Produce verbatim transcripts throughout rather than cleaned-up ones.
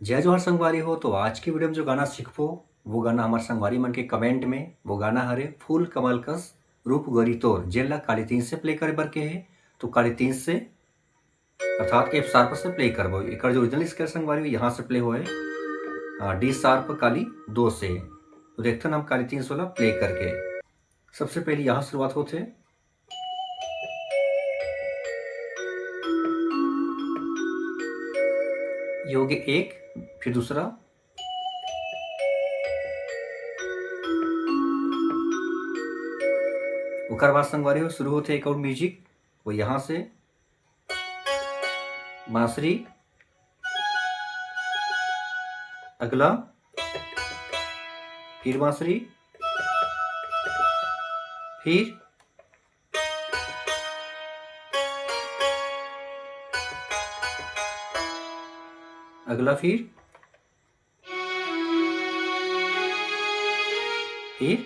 जय जोहार संगवारी हो। तो आज के video में जो गाना सीखबो, वो गाना हमार संगवारी मन के comment में, वो गाना हरे फूल कमल कस रूप गोरी तोर, जेन ला काली तीन से play करे बर के हे। तो काली तीन से अर्थात F sharp से play करबो। एकर जो original scale संगवारी हो, यहाँ से play होए, हाँ, D sharp काली दो से। तो देखथन हम काली तीन से वाला play करके। सबसे पहले यहाँ शुरुआत होथे, ये हो गया एक, फिर दूसरा, ओकर बाद संगवारी हो शुरू होथे एक और music, वो यहाँ से बांसुरी, अगला, फिर बांसुरी, फिर अगला, फिर, फिर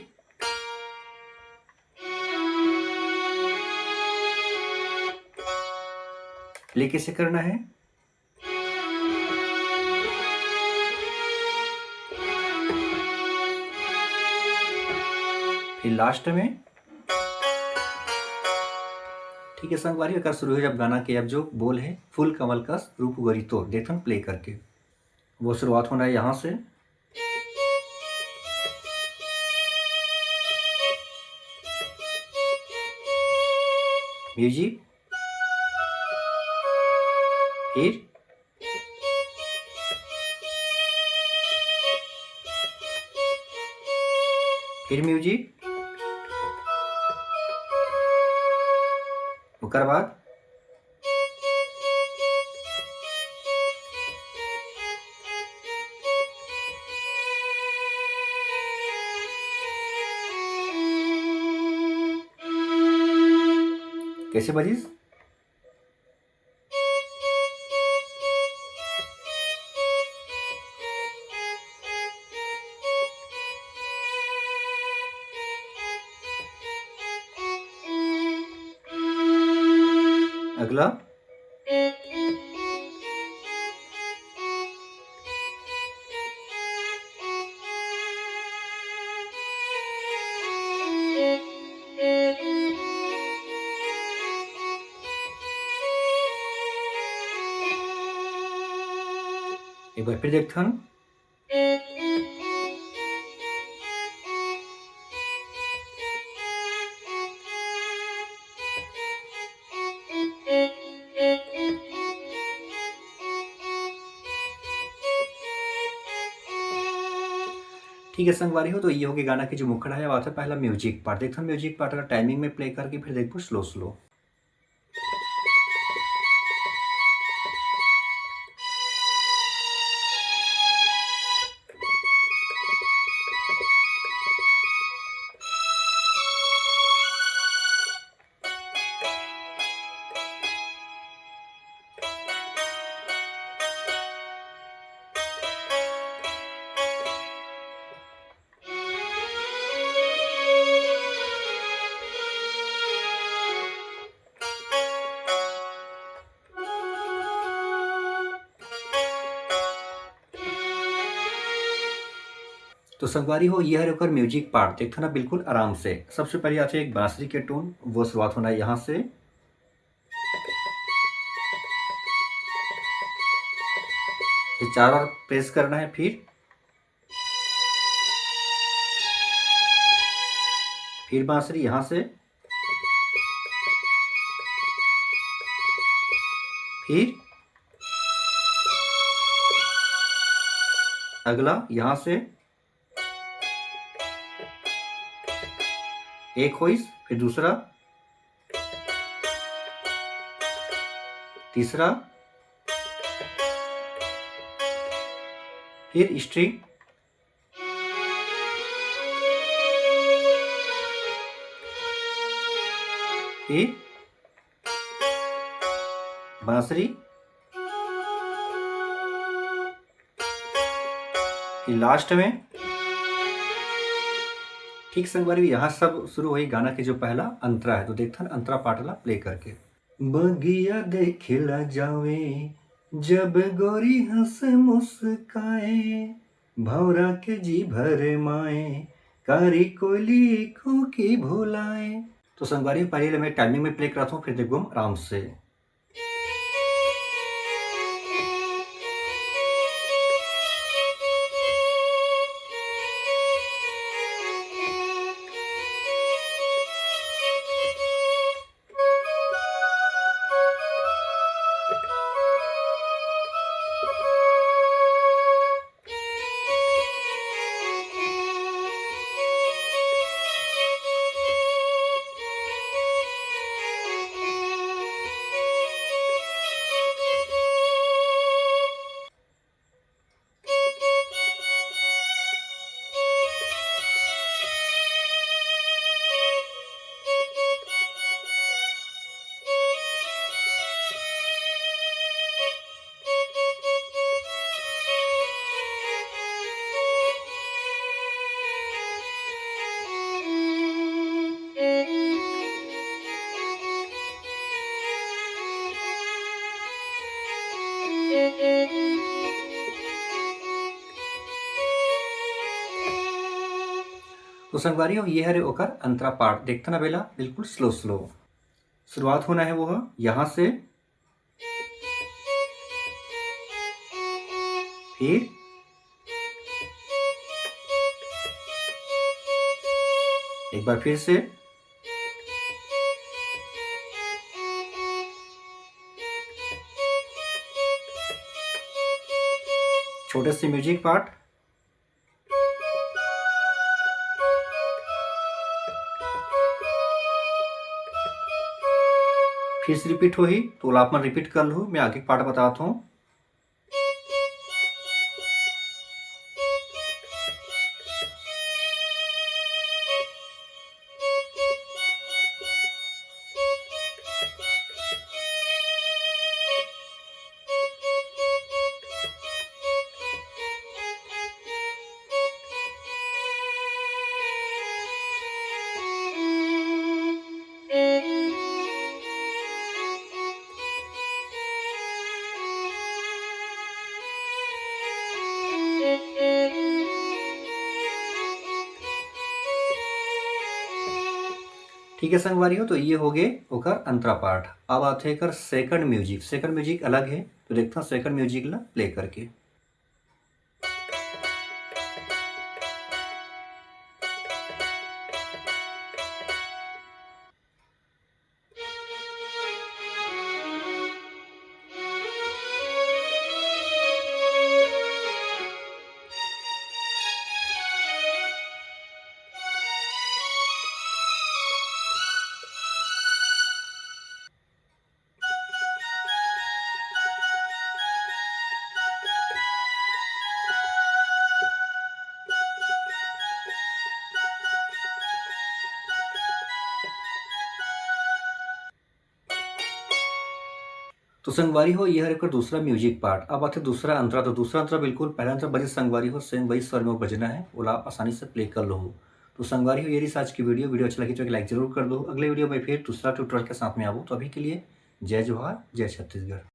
play कैसे करना है। फिर last में, ठीक है संगवारी, एकर शुरू है जब गाना के, अब जो बोल है फूल कमल कस रूप गोरी तोर, देखथन play करके। वो शुरुआत होना है यहाँ से, music, फिर, फिर music, ओकर बाद कैसे बजिस? अगला, एक बार फिर देखथन। ठीक है संगवारी हो, तो ये हो गया गाना के जो मुखड़ा है, बात है पहला music part। देखथन music part का timing में play करके, फिर देखबो slow slow। तो संगवारी हो, ये हरे ओकर music part, देखथन ना, बिल्कुल आराम से। सबसे पहले आथे एक बांसुरी के tone, वो शुरुआत होना है यहाँ से, ये चार बार press करना है, फिर फिर बांसुरी यहाँ से, फिर अगला यहाँ से, एक होइस, फिर दूसरा, तीसरा, फिर string, फिर बांसुरी, फिर last में। ठीक संगवारी, यहाँ सब शुरू होई गाना के जो पहला अंतरा है, तो देखथन अंतरा part ला play करके। बगिया देखे ला जावे, जब गोरी हंस मुस्काए, भौरा के जी भर माए, कारी कोली कुकी भुलाए। तो संगवारी, पहले मैं टाइमिंग में प्ले कराता हूँ, फिर देखो हम आराम से। तो संगवारी हो, ये हरे ओकर अंतरा पार्ट। देखता ना बेला, बिल्कुल स्लो स्लो शुरुआत होना है वो ह, यहाँ से, फिर एक बार फिर से, छोटे से म्यूजिक पार्ट, फिर से रिपीट होही, तो ओला आप मन रिपीट कर लहू, मैं आगे पार्ट बतात हूँ। ठीक है संगवारी हो, तो ये हो गए ओकर अंतरा पार्ट। अब आथे एकर सेकंड म्यूजिक। सेकंड म्यूजिक अलग है, तो देखता हूँ सेकंड म्यूजिक ला प्ले करके। तो संगवारी हो, ये हर एकर दूसरा म्यूजिक पार्ट। अब आथे दूसरा अंतरा। तो दूसरा अंतरा बिल्कुल पहला अंतरा बजे संगवारी हो, सेम वही स्वर में वो बजना है, ओला आप आसानी से प्ले कर लो हो। तो संगवारी हो, ये रही आज की वीडियो। वीडियो अच्छा लगी तो एक लाइक जरूर कर दो। अगले वीडियो में फिर दूसरा ट्यूटोरियल के साथ में आबो। तो अभी के लिए जय जोहार, जय छत्तीसगढ़।